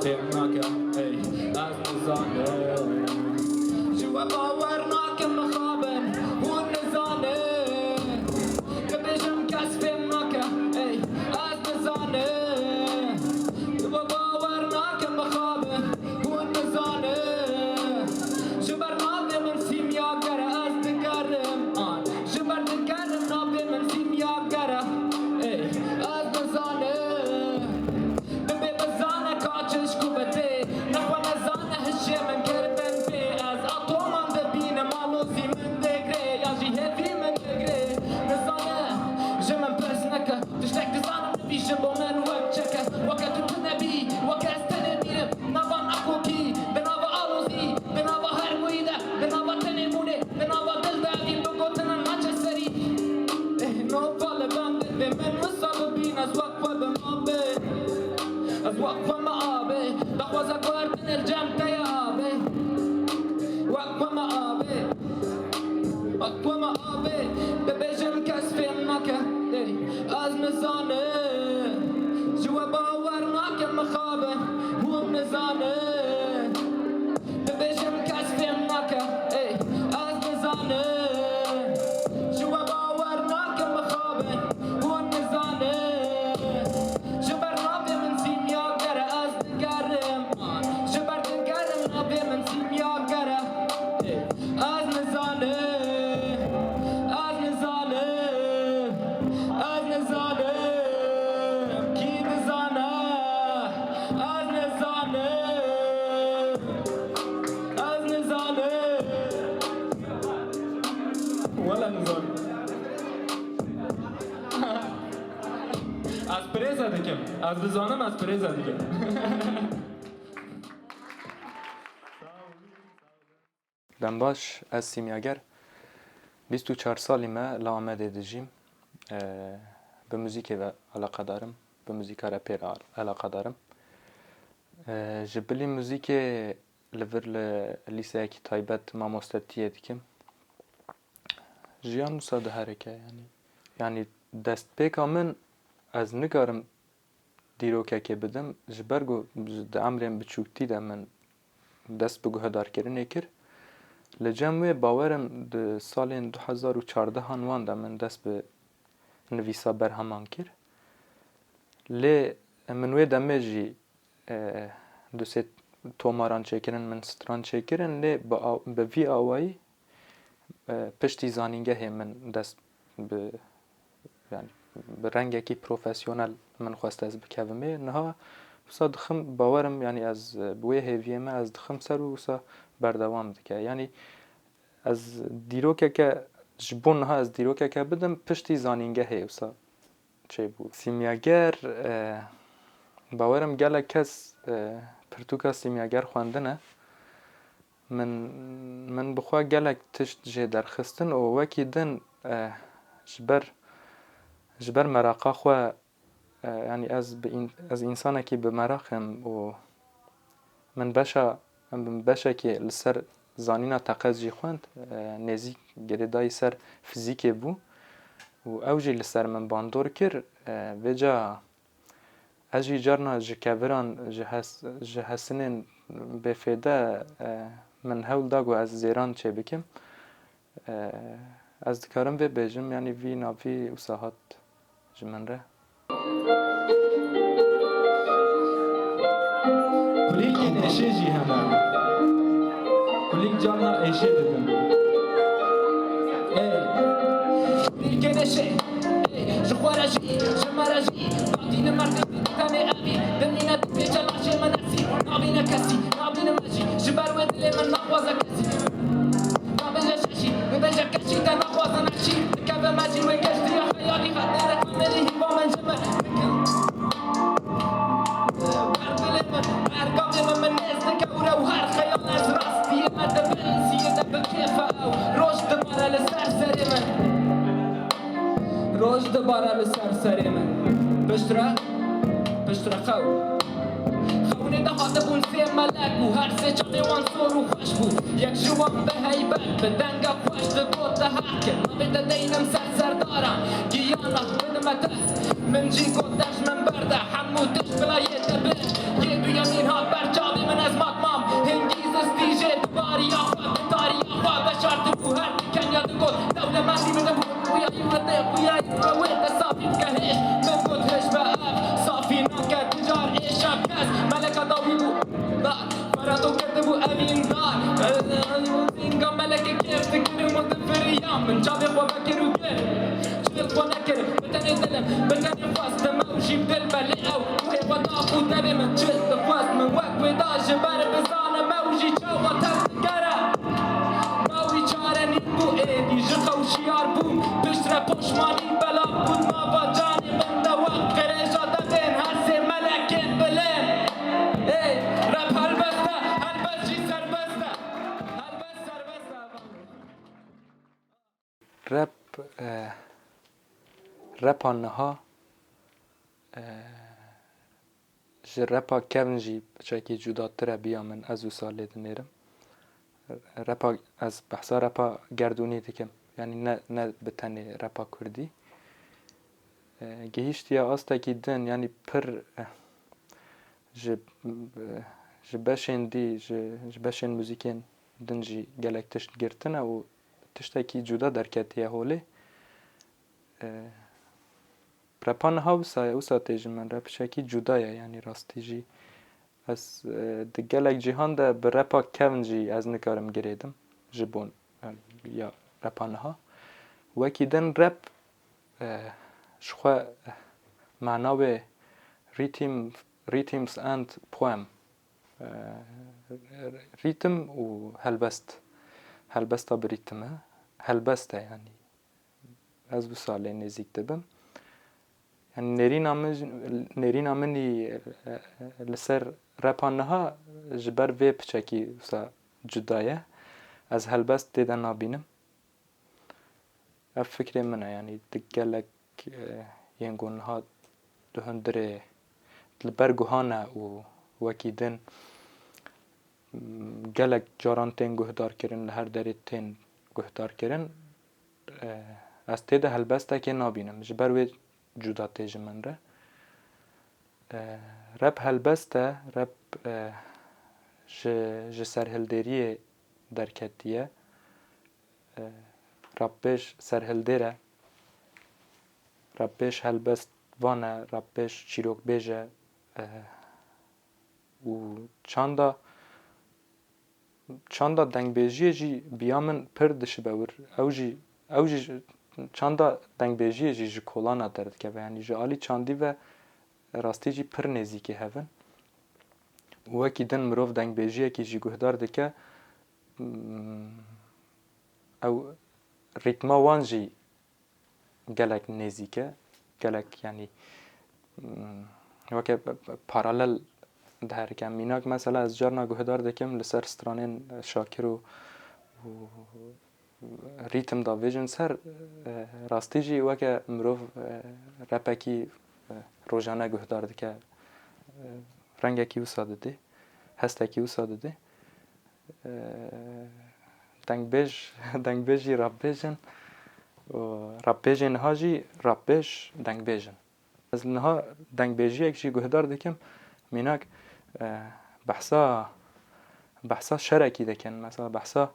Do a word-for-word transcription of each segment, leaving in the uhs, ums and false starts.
Fêm nake, ey, ez nizanim. Ji we bawer nakim mixabin, hûn nizanin. Dibêjim kes fêm nake, ey, ez nizanim. Ji we bawer nakim mixabin, hûn nizanin. Ji ber navê min sîmyager e, ez digerim, an. Ji ber digerim navê min sîmyager e, ey, ez nizanim. Bibê bizane ka çi ji ku ve tê. Nexwe nezane hişê min kiribin pê. Ez atoman dibînim, alozî min digrê, ya jî hêvî min digrê. Nizane ji min pirs neke. Tiştek dizanim nivî ji bo min wek çeke. Weke tu tune bî, weke ez tenê mîrim. Nava nakokî, di nava alozî, di nava hermûyî de, di nava tenê bûnê, di nava dil de evî bi gotinan naçe serî. Eh, nova li bendê vê min wisa bibîn, ez wek xwe bim abê. Ez wek xwe me abê. Daxwaza guhertinê li cem te ye abê. Wek xwe me abê. Wek xwe me abê. Dibêjim kes fêm nake. Ey, ez nizanim. Ji we bawer nakim mixabin. Hûn nizanin. Dibêjim kes fêm nake, ey, ez nizanim. Ji we bawer nakim mixabin, hûn nizanin. Ji ber navê min sîmyager e, ez digerim. Ji ber digerim navê min sîmyager e, ey, ez nizanim. Ez nizanim. Ez nizanim. Kî dizane? Ez nizanim. Ez nizanim. Wele nizanim. Ez pirêze dikim. Ez dizanim, ez pirêze dikim. Dem baş, ez sîmyager. Bîst û çar salî me, li Amedê dijîm. Eee, bi muzîkê ve eleqedar im, bi muzîka rapê re al-, eleqedar im. Eee, ji bilî muzîkê li vir li lîseyekî taybet mamostetiyê dikim. Jiyan wisa diherike, yanî, yanî destpêka min ez nikarim dîrokekê bidim, ji ber ku di emrên biçûktî de min dest bi guhdarkirinê kir. Li cem wê bawer im di salên du hezar û çardehan wan de min dest bi nivîsa berheman kir. Lê min wê demê jî, e, du sê tomaran çêkirin, min stran çêkirin, lê bi a-, bi vî awayî, e, piştî zanîngehê min dest bi, yani, bi rengekî profesyonel min xwest ez bikevimê. Niha wisa dixim, bawer im, yani, ez, e, bi wê hêviyê me ez dixim ser û wisa berdewam dike. Yani, ez dîrokeke, ji bo niha ez dîrokeke bidim, piştî zanîngehê wisa çêbû. Sîmyager, e, bawer im gelek kes, e, pirtûka sîmyager xwendine. Min, min bi xwe gelek tişt jê derxistin û wekî din, e, ji ber, ji ber meraqa xwe, e, yanî ez bi în-, ez însanekî bi meraq im û min beşa, min beşekê li ser zanîna teqez jî xwend, e, nêzîk girêdayî ser fizîkê bû û ew jî li ser min bandor kir. E, vêca ez jî carna ji keviran, ji hes-, ji hesinên bêfêde, e, min hewl da ku ez zêran çêbikim. E, ez dikarim vê bêjim, yanî vî navî wisa hat ji min re. Kulîlkên êşê jî hene. Kulîlk carna êşê dibin. Ê. Kulîlkên êşê, ê, ji xwe re jî, ji me re jî, datîne merdim, tenê evî, dimîne dibêje laşê min esî, nabîne kesî, nabîne me jî, ji ber wê dilê min naxwaze kesî. Nabêje şeşî, bibêje keşî, te naxwazin eşî. Dikeve me jî wê keştiya xeyalî, xetere kamerî hîva min ji min. Ber dilê min, ber gavê min, min nêz dike û rew her xeyal ez rastiyê me dibin. Siyê de bi kêfe ew, roj dibare li ser serê min. Roj dibare li ser serê min. Piştre, piştre xew. Xewnê de hatibûn sê melek û her sê çavê wan sor û xweş bû. Yek ji wan bi heybet, bi denga xweş digot, te heq kir. Navê te deynim ser serdaran, giyana bidime te. Min jî got, te ji min berde, hemû tişt bila yê te bin. Yê duyemîn hat Min çavê xwe vekir û kir, çi li xwe nekir, bi tenê dilim, bi tenê xwestim ew jî bi dil be, lê ew guhê xwe da xwe devê min, çi dixwest min wek wê da, ji ber bizanim ew jî çawa tev digere. Dawî çare nîn bû êdî, ji xew şiyar bûm, piştre poşmanî belav bû di nava canê min de, wek qirêja devên her sê melekên bilind. Ê, rap helbest e, helbest jî serbest e. Helbest serbest e. Rap, e, rapa niha, e, ji rapa kevn jî piçekî cudatir e, biya min, ez wisa lê dinêrim. Rapa, ez behsa rapa gerdûnî dikim. Yanî ne, ne bi tenê rapa kurdî. E, gihîştiye astekî din, yanî pir, e, ji, e, ji beşên dî, ji, ji beşên muzîkên din jî gelek tişt girtine û tiştekî cuda derketiye holê. E, repa niha wisa ye, wisa tê ji min re, piçekî cuda ye, yanî rastî jî. Ez, e, di gelek cîhan de bi repa kevn jî ez nikarim girêdim ji bo, e, ya repa niha. Wekî din rep, e, ji xwe, e, mana wê rhythm, rhythms and poem. E, rîtim û helbest. Helbesta bi rîtim e. Helbest e, yanî. Ez wisa lê nêzîk dibim. Yanî nêrîna min, nêrîna min î, e, e, li ser repa niha ji ber vê piçekî wisa cuda ye. Ez helbest tê de nabînim. Ev fikrê min e, yanî di gelek, e, yên ku niha di hundirê li ber guha ne û wekî din, m, gelek caran tên guhdarkirin, li her derê tên guhdarkirin, e, ez tê de helbestekê nabînim. Ji ber wê cuda tê ji min re. E, rep helbest e, rep, e, ji, ji serhilderiyê derketiye. E, rapbêj serhildêr e. Rapbêj helbestvan e, rapbêj çîrokbêj e. E, û çanda, çanda dengbêjiyê jî biya min pir dişibe wir. Ew jî, ew jî ji, çanda dengbêjiyê jî ji kolana derdikeve. Yanî ji alî çandî ve rastî jî pir nêzîkî hev in. Û wekî din mirov dengbêjiyekî jî guhdar dike, mm, ew rîtma wan jî gelek nêzîk e, gelek, yanî, mm, weke p-, p-, paralel diherike. Mînak, mesela, ez carna guhdar dikim li ser stranên Şakir û, û rîtim davêjin ser, e, rastî jî weke mirov, e, repekî, e, rojane guhdar dike, e, rengekî wisa didê, hestekî wisa didê. E, dengbêj, dengbêj jî rapbêj in û rapbêjê niha jî rapbêj dengbêj in. Ez niha dengbêjiyek jî guhdar dikim, mînak, e, behsa, behsa şerekî dikin, mesela behsa,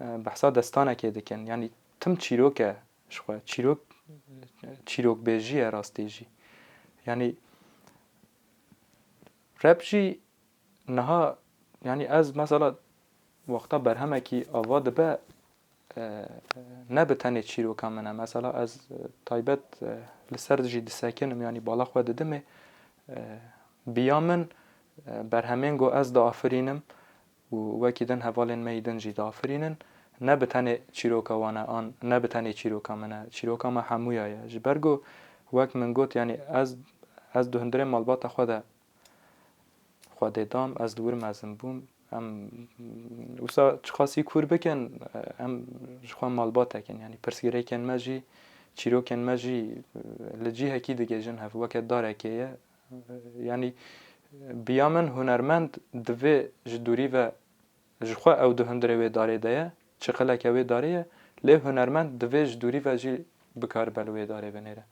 e, behsa destanekê dikin. Yanî tim çîrok e ji xwe, çîrok, çîrokbêjî ye rastî jî. Yanî rap jî niha, yanî ez mesela wexta berhemekî ava dibe, e, ne bi tenê çîroka min e. Mesela ez, e, taybet, e, li ser jî disekinim, yanî bala xwe didimê, e, biya min, e, berhemên ku ez diafirînim û wekî din hevalên me yî din jî diafirînin, ne bi tenê çîroka wan e, an ne bi tenê çîroka min e. Çîroka me hemûya ye. Ji ber ku wek min got, yanî ez, ez di hundirê malbata xwe de Xwedê dam, ez li wir mezin bûm. Em wisa çiqasî kûr bikin, em ji xwe malbatek in. Yanî pirsgirêkên me jî, çîrokên me jî li cihekî digihêjin hev, weke darekê ye. Yanî biya min hunermend divê ji dûrî ve ji xwe ew di hundirê wê darê de ye, çiqileke wê darê ye, lê hunermend divê ji dûrî ve jî bikaribe li wê darê binêre.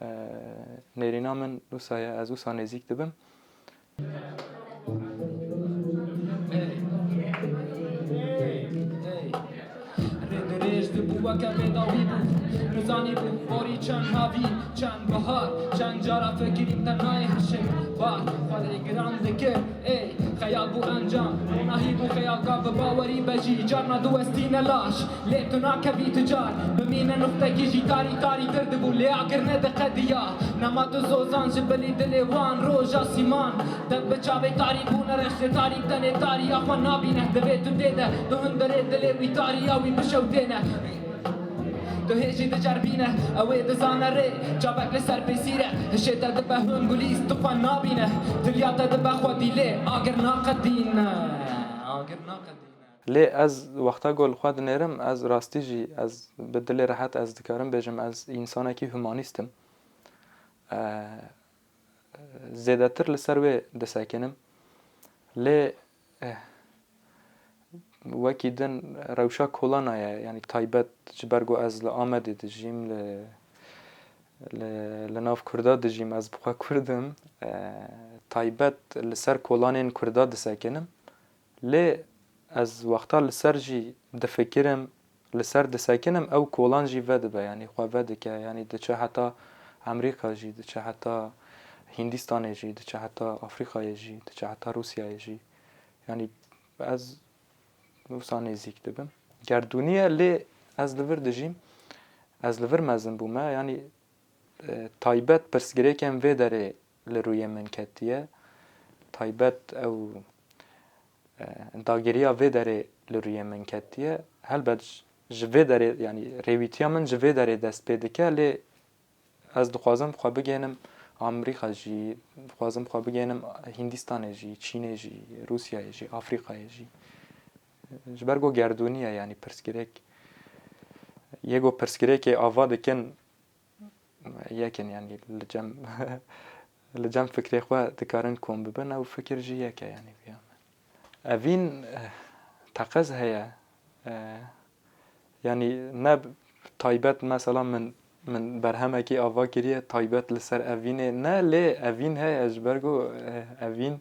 Eee, nêrîna min wisa ye, ez wisa nêzîk dibim. Rê dirêj dibû weke bêdawî bû. Nizanî bû borî çend havî, çend bihar, çend cara fikirîm te nayê hişê. Bar xwe lê giran dikir, ê, xeyal bû encam. Ronahî bû xeyal gav bi Bawerî be jî carna diwestîne laş, lê tu nakevî tu car. Bimîne nuxtekî jî tarî tarî tir dibû, lê agir nediqediya. Nema tu zozan ji bilî dilê wan roja sîman. Deng bi çavê tarî bûne reş, lê tarî tenê tariya xwe nabîne. Divê tu tê de, tu hundirê dilê wî tariya wî bişewtêne. Tu hêjî dicerbîne, ew ê dizane rê. Çavek li ser pêsîr e, hişê te dibe hûn gulîst, tu xwe nabîne. Diliya te dibe xwedî, lê agir naqedîne. Agir naqedîne. Lê ez wexta ku li xwe dinêrim, ez rastî jî, ez bi dilê rehet ez dikarim bêjim, ez însanekî humanîst im. E, zêdetir li ser wê disekinim. Lê, eh, wekî din rewşa kolana ye, yanî taybet ji ber ku ez li Amedê dijîm, li, li, li nav Kurda dijîm, ez bi xwe Kurd im, eh, taybet li ser kolanên Kurda disekinim. Lê ez wexta li ser jî difikirim, li ser disekinim, ew kolan jî vedibe, yanî xwe vedike, yanî diçe heta Amerîka jî, diçe heta Hîndistanê jî, diçe heta Afrîkayê jî, diçe heta Rûsyayê jî. Yanî ez wisa nêzîk dibim. Gerdûnî ye, lê ez li vir dijîm, ez li vir mezin bûme, yanî e, taybet pirsgirêkên vê derê li rûyê min ketiye. Taybet ew, e, dagiriya vê derê li rûyê min ketiye. Helbet ji, ji vê derê, yanî rêwîtiya min ji vê derê dest pê dike, lê ez dixwazim xwe bigihînim Amerîka jî, dixwazim xwe bigihînim Hîndistanê jî, Çînê jî, Rûsyayê jî, Afrîkayê jî. Ji ber ku gerdûnî ye, yanî pirsgirêk, yê ku pirsgirêkê ava dikin, yekin, yanî li cem, li cem fikrê xwe dikarin kom bibin, ew fikir jî yek e, yanî viya min. Evîn, eh, teqez heye, eh, yanî ne taybet, mesela min, min berhemekî ava kiriye taybet li ser evînê, ne, lê evîn heye, ji ber ku, eh, evîn,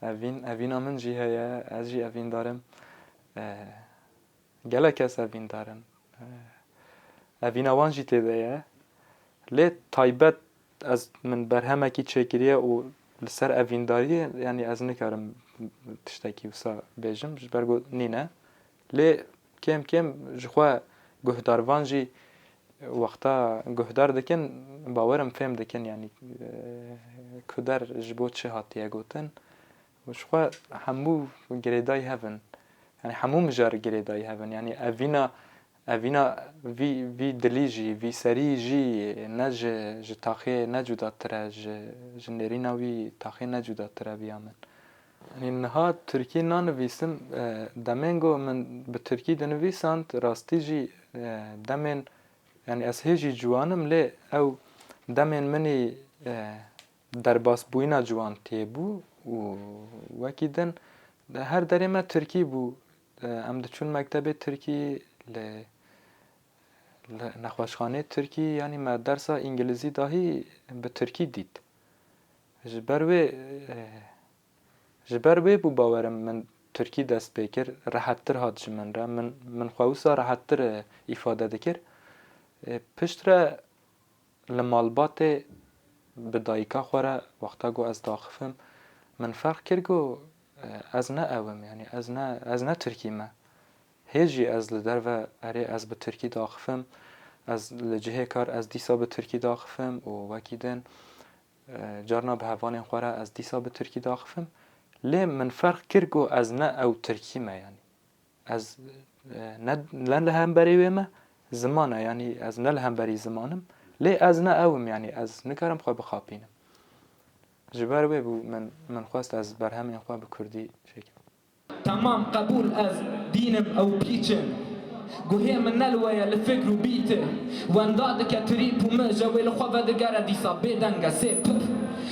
evîn, evîna min jî heye, ez jî evîndar im. Eh, Gelek kes evîndar in. Evîna wan jî tê de ye. Lê taybet ez, min berhemekî çêkiriye û li ser evîndariyê, yanî ez nikarim tiştekî wisa bêjim, ji ber ku nîne. Lê kêm kêm ji xwe guhdarvan jî wexta guhdar dikin, bawerim fêm dikin, yanî, e, kuder ji bo çi hatiye gotin. Û ji xwe hemû girêdayî hev in. Yanî hemû mijar girêdayî hev in. Yanî evîna, evîna vî, vî dilî jî, vî serî jî ne ji, ji taxê ne cudatir e, ji, ji nêrîna wî taxê ne cudatir e viya min. Yanî niha tirkî nanivîsim, e, demên ku min bi tirkî dinivîsand, rastî jî, e, demên, yanî ez hê jî ciwan im, lê ew demên min î, e, derbasbûyîna ciwantiyê bû û wekî din her derê me tirkî bû. Em diçûn mektebê tirkî, li, li nexweşxaneyê tirkî, yanî me dersa îngilîzî dahî bi tirkî dît. Ji ber wê, eh, ji ber wê bû bawerim min tirkî dest pê kir, rehettir hat ji min re. Min, min xwe wisa rehettir, eh, îfade dikir. Eh, piştre li malbatê bi dayika xwe re wexta ku ez daxifim, min ferq kir ku, e, ez ne ew im, yanî ez ne, ez ne tirkî me. Hê jî ez li derve, erê, ez bi tirkî daxifim, ez li cihê kar ez dîsa bi tirkî daxifim û wekî din, e, carna bi hevalên xwe re ez dîsa bi tirkî daxifim. Lê min ferq kir ku ez ne ew tirkî me, yanî. Ez, e, ne, ne li hemberî wê me, ziman e, yanî ez ne li hemberî ziman im, lê ez ne ew im, yanî ez nikarim xwe bixapînim. Ji ber wê bû min, min xwest ez berhemên xwe bi kurdî çêkim. Temam qebûl ez dînim ew pîç in. Guhê min ne li we ye, li fikr û bît e. Wenda dike trîp û mij e, wê li xwe vedigere dîsa bêdeng e, sê pif.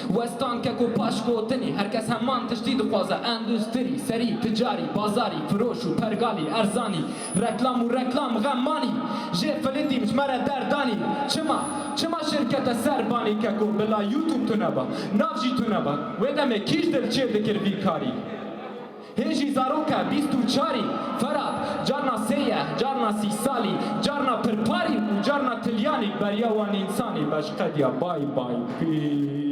Westan keko paş gotinî, her kes heman tiştî dixwaze, endustrî, serî, ticarî, bazarî, firoş û pergalî, erzanî, reklam û reklam, xemanî, jê filitîm ji me re derdanî. Çima? Çima şirkete serbanî keko bila YouTube tune ba, nav jî tune ba? Wê demê kî ji dil çê dikir vî karî? Hê jî zarok e bîst û çarî, Ferhat, carna sêyeh, carna sî salî, carna pirparî û carna tilyanî beriya wan însanî beşqediya bay bay pî.